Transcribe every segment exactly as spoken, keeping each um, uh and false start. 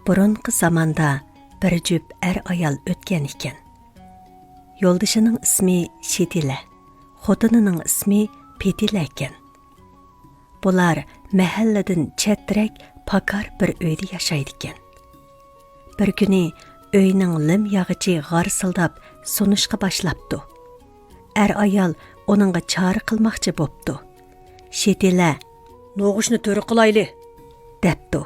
بۇرۇنقى زاماندا بىر جۈپ ئەر-ئايال ئۆتكەن ئىكەن. يولدىشىنىڭ ئىسمى شېتىلە، خوتۇنىنىڭ ئىسمى پېتىلە ئىكەن. بۇلار مەھەللىدىن چەترەك پاكار بىر ئۆيدە ياشايدىكەن. بىر كۈنى ئۆينىڭ لىم ياغىچى غارسىلداپ سۇنۇشقا باشلاپتۇ. ئەر-ئايال ئۇنىڭغا چارە قىلماقچى بوپتۇ. شېتىلە، «نوغۇچنى تۈرۈك قىلايلى!» دەپتۇ.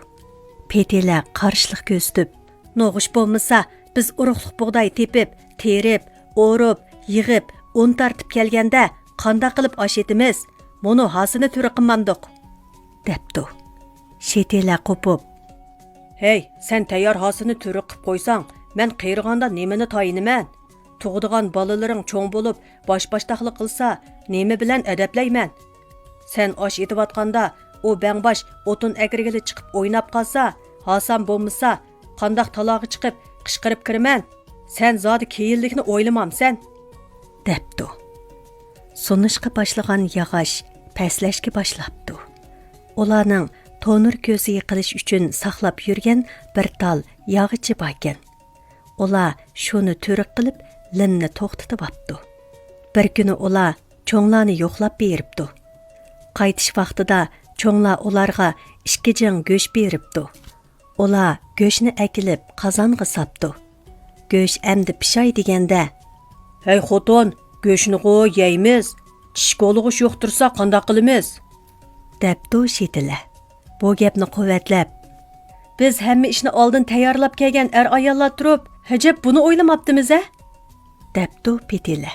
پېتىلە قارشىلىق كۆرسىتىپ، «نوغۇچ بولمىسا، بىز ئۇرۇقلۇق بۇغداي تېپىپ، تېرىپ، ئورۇپ، يىغىپ، ئۇن تارتىپ كەلگەندە قانداق قىلىپ ئاش ئېتىمىز؟ مۇنۇ ھاسىنى تۈرۈك قىلمامدۇق!» دەپتۇ. شېتىلە قوپۇپ، «ھەي، سەن تەييار ھاسىنى تۈرۈك قىپ قويساڭ، مەن قېرىغاندا نېمىنى تايىنىمەن؟ تۇغىدىغان بالىلىرىڭ چوڭ بولۇپ، باش-باشتاقلىق قىلسا، نېمە بىلەن ئەدەپلەيمەن؟ سەن ئاش ئېتىۋاتقاندا، ئۇ بەڭباش ئوتۇن ئەگرىگىلى چىقىپ ئويناپ قالسا، ھاسام بولمىسا، قانداق تالاغا چىقىپ قىچقىرىپ كىرىمەن؟ سەن زادى كېيىنلىكنى ئويلىمامسەن؟» دەپتۇ. سۇنۇشقا باشلىغان ياغاچ پەسلەشكە باشلاپتۇ. ئۇلارنىڭ تونۇر كۆزى يېقىلىش ئۈچۈن ساقلاپ يۈرگەن بىر تال ياغىچى باركەن. ئۇلار شۇنى تۈرۈك قىلىپ، لىمنى توختىتىۋاپتۇ. بىر كۈنى ئۇلار چوڭلارنى يوقلاپ بېرىپتۇ. قايتىش ۋاقتىدا چوڭلار ئۇلارغا ئىككى جىڭ گۆش بېرىپتۇ. ئۇلار گۆشنى ئەكېلىپ قازانغا ساپتۇ. گۆش ئەمدى پىشاي دېگەندە، «ھەي خوتۇن، گۆشنىغۇ يەيمىز، چىش كولىغۇچ يوقتۇرسا قانداق قىلىمىز؟» دەپتۇ شېتىلە. بۇ گەپنى قۇۋۋەتلەپ، «بىز ھەممە ئىشنى ئالدىن تەييارلاپ كەلگەن ئەر-ئاياللار تۇرۇپ، ھەجەپ بۇنى ئويلىماپتىمىز-ھە؟» دەپتۇ پېتىلە.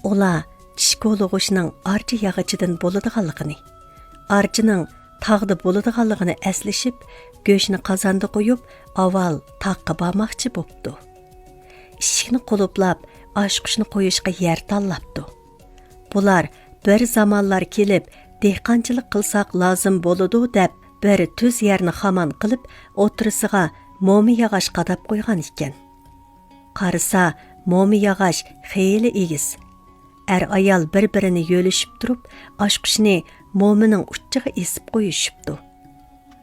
ئۇلار چىش كولىغۇچنىڭ ئارچا ياغىچىدىن بولىدىغانلىقىنى، ئارچىنىڭ تاغدا بولىدىغانلىقىنى ئەسلىشىپ، گۆشنى قازاندا قويۇپ، ئاۋۋال تاغقا بارماقچى بوپتۇ. ئىشىكنى قۇلۇپلاپ، ئاچقۇچنى قويۇشقا يەر تاللاپتۇ. بۇلار بىر زامانلار كېلىپ، دېھقانچىلىق قىلساق لازىم بولىدۇ دەپ، بىر تۈز يەرنى خامان قىلىپ، ئوتتۇرىسىغا موما ياغاچ قاداپ قويغان ئىكەن. قارىسا، موما ياغاچ خېلى ئېگىز. ئەر-ئايال بىر-بىرىنى يۆلىشىپ تۇرۇپ، ئاچقۇچنى مومىنىڭ ئۇچىغا ئېسىپ قويۇشۇپتۇ.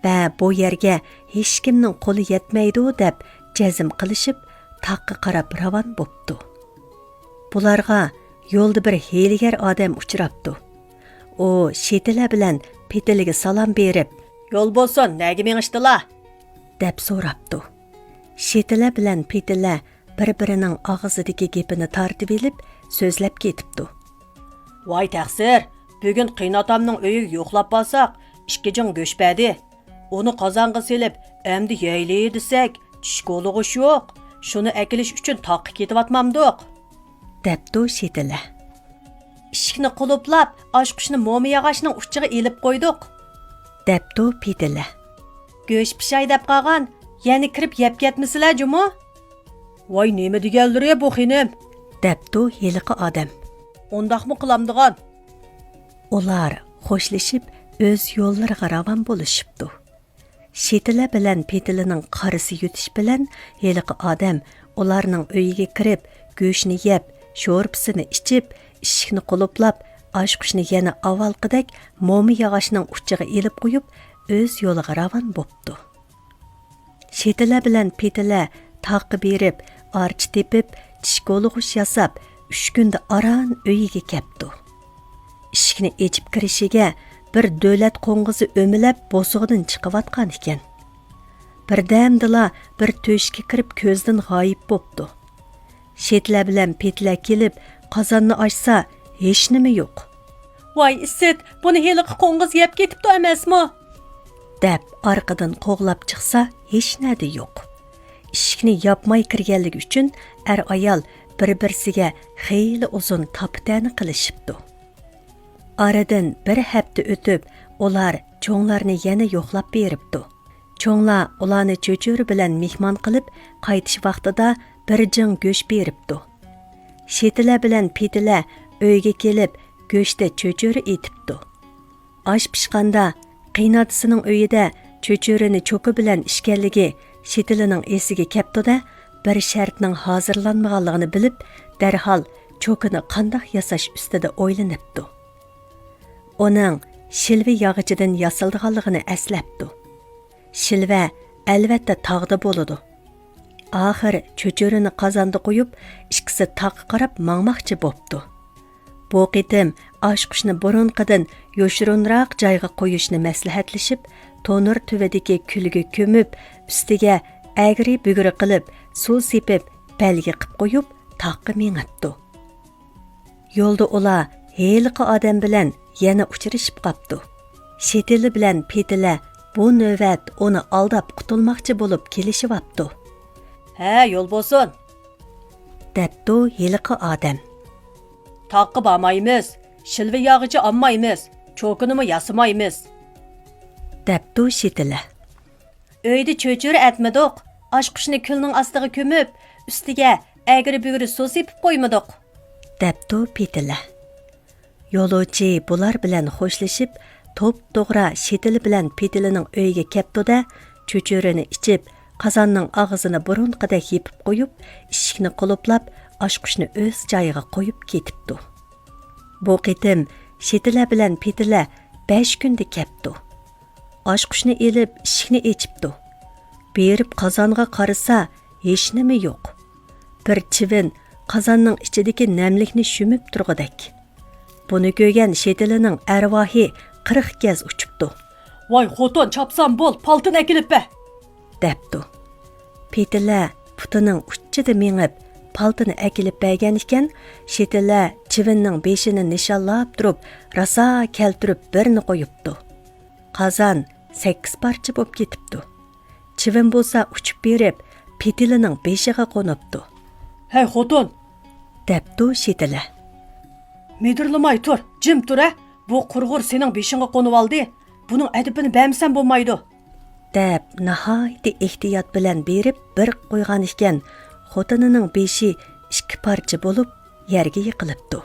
ۋە بۇ يەرگە ھېچكىمنىڭ قولى يەتمەيدۇ دەپ جەزم قىلىشىپ، تاغقا قاراپ راۋان بوپتۇ. بۇلارغا يولدا بىر ھىيلىگەر ئادەم ئۇچراپتۇ. ئۇ شېتىلە بىلەن پېتىلىگە سالام بېرىپ، «يول بولسۇن، نەگە مېڭىشتىلا؟» دەپ سوراپتۇ. شېتىلە بىلەن پېتىلە بىر-بىرىنىڭ ئاغزىدىكى گېپىنى تارتىۋېلىپ سۆزلەپ كېتىپتۇ. «ۋاي تەقسىر، بۈگۈن قېيىنئاتامنىڭ ئۆيىگە يوقلاپ بارساق، ئىككى جىڭ گۆش بەردى. ئۇنى قازانغا سېلىپ، ئەمدى يەيلى دېسەك، چىش كولىغۇچ يوق. شۇنى ئەكېلىش ئۈچۈن تاغقا كېتىۋاتمامدۇق؟» دەپتۇ شېتىلە. «ئىشىكنى قۇلۇپلاپ، ئاچقۇچنى موما ياغاچنىڭ ئۇچىغا ئېلىپ قويدۇق.» دەپتۇ پېتىلە. «گۆش پىشاي دەپ قالغان، يەنە كىرىپ يەپ كەتمىسىلە جۇمۇ.» «ۋاي، نېمە دېگەنلىرى بۇ خېنىم؟» دەپتۇ ھېلىقى ئادەم. «ئۇنداقمۇ قىلامدىغان؟» ئۇلار خوشلىشىپ، ئۆز يوللىرىغا راۋان بولۇشۇپتۇ. شېتىلە بىلەن پېتىلىنىڭ قارىسى يۆتىشى بىلەن ھېلىقى ئادەم ئۇلارنىڭ ئۆيىگە كىرىپ، گۆشنى يەپ، شورپىسىنى ئىچىپ، ئىشىكنى قۇلۇپلاپ، ئاچقۇچنى يەنە ئاۋۋالقىدەك موما ياغاچنىڭ ئۇچىغا ئېلىپ قويۇپ، ئۆز يولىغا راۋان بوپتۇ. شېتىلە بىلەن پېتىلە تاغقا بېرىپ، ئارچا تېپىپ، چىش كولىغۇچ ياساپ، ئۈچ كۈندە ئاران ئۆيىگە كەپتۇ. ئىشىكنى ئېچىپ كىرىشىگە بىر دۆلەت قوڭغۇزى ئۆمىلەپ بوسۇغىدىن چىقىۋاتقان ئىكەن. بىردەمدىلا بىر تۆشۈككە كىرىپ كۆزدىن غايىب بوپتۇ. شېتىلە بىلەن پېتىلە كېلىپ قازاننى ئاچسا، ھېچنېمە يوق. «ۋاي ئىسىت، بۇنى ھېلىقى قوڭغۇز يەپ كېتىپتۇ ئەمەسمۇ؟» دەپ ئارقىدىن قوغلاپ چىقسا، ھېچنەدە يوق. ئىشىكنى ياپماي كىرگەنلىكى ئۈچۈن ئەر-ئايال بىر-بىرسىگە خېلى ئۇزۇن تاپا-تەنە قىلىشىپتۇ. ئارىدىن بىر ھەپتە ئۆتۈپ، ئۇلار چوڭلارنى يەنە يوقلاپ بېرىپتۇ. چوڭلار ئۇلارنى چۆچۈرە بىلەن مېھمان قىلىپ، قايتىش ۋاقتىدا بىر جىڭ گۆش بېرىپتۇ. شېتىلە بىلەن پېتىلە ئۆيگە كېلىپ، گۆشتە چۆچۈرە ئېتىپتۇ. ئاش پىشقاندا، قېيىنئاتىسىنىڭ ئۆيىدە چۆچۈرىنى چوكا بىلەن ئىچكەنلىكى شېتىلىنىڭ ئېسىگە كەپتۇ-دە، بىر شەرتنىڭ ھازىرلانمىغانلىقىنى بىلىپ، دەرھال چوكىنى قانداق ياساش ئۈستىدە ئويلىنىپتۇ. ئۇنىڭ شىلۋە ياغىچىدىن ياسىلىدىغانلىقىنى ئەسلەپتۇ. شىلۋە ئەلۋەتتە تاغدا بولىدۇ. ئاخىر چۆچۈرىنى قازاندا قويۇپ، ئىككىسى تاغقا قاراپ ماڭماقچى بوپتۇ. بۇ قېتىم ئاچقۇچنى بۇرۇنقىدىن يوشۇرۇنراق جايغا قويۇشنى مەسلىھەتلىشىپ، تونۇر تۈۋىدىكى كۈلگە كۆمۈپ، ئۈستىگە ئەگرى-بۈگرى قىلىپ، سۇ سېپىپ، بەلگە قىپ قويۇپ، تاغقا مېڭىپتۇ. يولدا ئۇلار ھېلىقى ئادەم بىلەن يەنە ئۇچرىشىپ قاپتۇ. شېتىلى بىلەن پېتىلە بۇ نۆۋەت ئۇنى ئالداپ قۇتۇلماقچى بولۇپ كېلىشىۋاپتۇ. ھە، يول بولسۇن! دەپتۇ ھېلىقى ئادەم. تاغقا بارمايمىز، شىلۋە ياغىچى ئالمايمىز، چوكىنىمۇ ياسىمايمىز. دەپتۇ شېتىلە. ئۆيدە چۆچۈرە ئەتمىدۇق، ئاچقۇچنى كۈلنىڭ ئاستىغا كۆمۈپ، ئۈستىگە ئەگرى-بۈگرى سۇ سېپىپ قويمىدۇق. دەپتۇ پېتىلە. يولۇچى بۇلار بىلەن خوشلىشىپ، توپتوغرا شېتىلى بىلەن پېتىلىنىڭ ئۆيىگە كەپتۇ-دە، چۆچۈرىنى ئىچىپ، قازاننىڭ ئاغزىنى بۇرۇنقىدەك يېپىپ قويۇپ، ئىشىكنى قۇلۇپلاپ، ئاچقۇچنى ئۆز جايىغا قويۇپ كېتىپتۇ. بۇ قېتىم شېتىلە بىلەن پېتىلە بەش كۈندە كەپتۇ. ئاچقۇچنى ئېلىپ، ئىشىكنى ئېچىپتۇ. بېرىپ قازانغا قارىسا، ھېچنېمە يوق. بىر چىۋىن قازاننىڭ ئىچىدىكى نەملىكنى شۈمۈپ تۇرغۇدەك. بۇنى كۆرگەن شېتىلىنىڭ ئەرۋاھى قىرىق گەز ئۇچۇپتۇ. ۋاي خوتۇن، چاپسان بول، پالتىنى ئەكېلىپ بەر! دەپتۇ. پېتىلە پۇتىنىڭ ئۇچىدا مېڭىپ، پالتىنى ئەكېلىپ بەرگەن ئىكەن، شېتىلە چىۋىننىڭ بېشىنى نىشانلاپ تۇرۇپ، راسا كەلتۈرۈپ بىرنى قويۇپتۇ. قازان سەككىز پارچە بولۇپ كېتىپتۇ. چىۋىن بولسا ئۇچۇپ بېرىپ، پېتىلىنىڭ بېشىغا قونۇپتۇ. ھەي خوتۇن! دەپتۇ شېتىلە. مىدىرلىماي تۇر، جىم تۇر ھە! بۇ قۇرغۇر سېنىڭ بېشىڭغا قونۇۋالدى. بۇنىڭ ئەدىپىنى بەرمىسەم بولمايدۇ. دەپ، ناھايىتى ئېھتىيات بىلەن بېرىپ بىر قويغان ئىكەن، خوتۇنىنىڭ بېشى ئىككى پارچە بولۇپ، يەرگە يىقىلىپتۇ.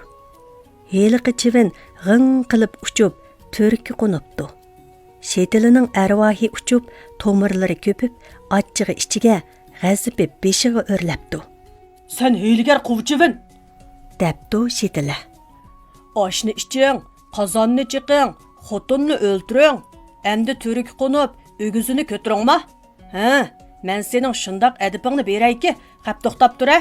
ھېلىقى چىۋىن غىڭ قىلىپ ئۇچۇپ، تۈۋرۈككە قونۇپتۇ. شېتىلىنىڭ ئەرۋاھى ئۇچۇپ، تومۇرلىرى كۆپۈپ، ئاچچىقى ئىچىگە، غەزىپى بېشىغا ئۆرلەپتۇ. سەن ھىيلىگەر قۇۋچىۋىن! دەپتۇ شېتىلە. ئاشنى ئىچىڭ، قازاننى چېقىڭ، خوتۇننى ئۆلتۈرۈڭ، ئەمدى تۈۋرۈككە قونۇپ، ئۆگزىنى كۆتۈرۈڭما؟ ھە، مەن سېنىڭ شۇنداق ئەدىپىڭنى بېرەيكى، خەپ توختاپ تۇر ھە!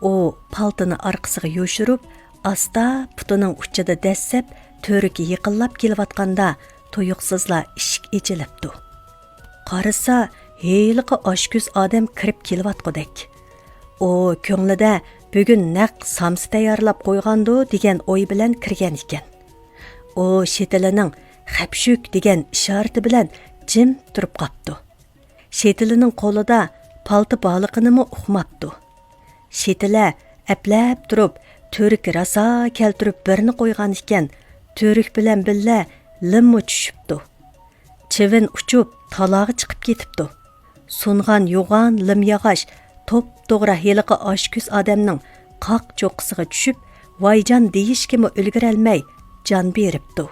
ئۇ پالتىنى ئارقىسىغا يوشۇرۇپ، ئاستا پۇتىنىڭ ئۇچىدا دەسسەپ، تۈۋرۈككە يېقىنلاپ كېلىۋاتقاندا، تۇيۇقسىزلا ئىشىك ئېچىلىپتۇ. قارىسا، ھېلىقى ئاچكۆز ئادەم كىرىپ كېلىۋاتقۇدەك. ئۇ كۆڭلىدە بۈگۈن نەق سامسا تەييارلاپ قويغاندۇ دېگەن ئوي بىلەن كىرگەن ئىكەن. ئۇ شېتىلىنىڭ خەپشۈك دېگەن ئىشارىتى بىلەن جىم تۇرۇپ قاپتۇ. شېتىلىنىڭ قولىدا پالتا بارلىقىنىمۇ ئۇقماپتۇ. شېتىلە ئەپلەپ تۇرۇپ، تۈۋرۈككە راسا كەلتۈرۈپ بىرنى قويغان ئىكەن، تۈۋرۈك بىلەن بىللە لىممۇ چۈشۈپتۇ. چىۋىن ئۇچۇپ، تالاغا چىقىپ كېتىپتۇ. سۇنغان يوغان لىم ياغاچ توپتوغرا ھېلىقى ئاچكۆز ئادەمنىڭ قاق چوققىسىغا چۈشۈپ، ۋايجان دېيىشكىمۇ ئۈلگۈرەلمەي جان بېرىپتۇ.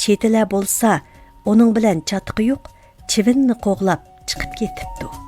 شېتىلە بولسا، ئۇنىڭ بىلەن چاتىقى يوق، چىۋىننى قوغلاپ چىقىپ كېتىپتۇ.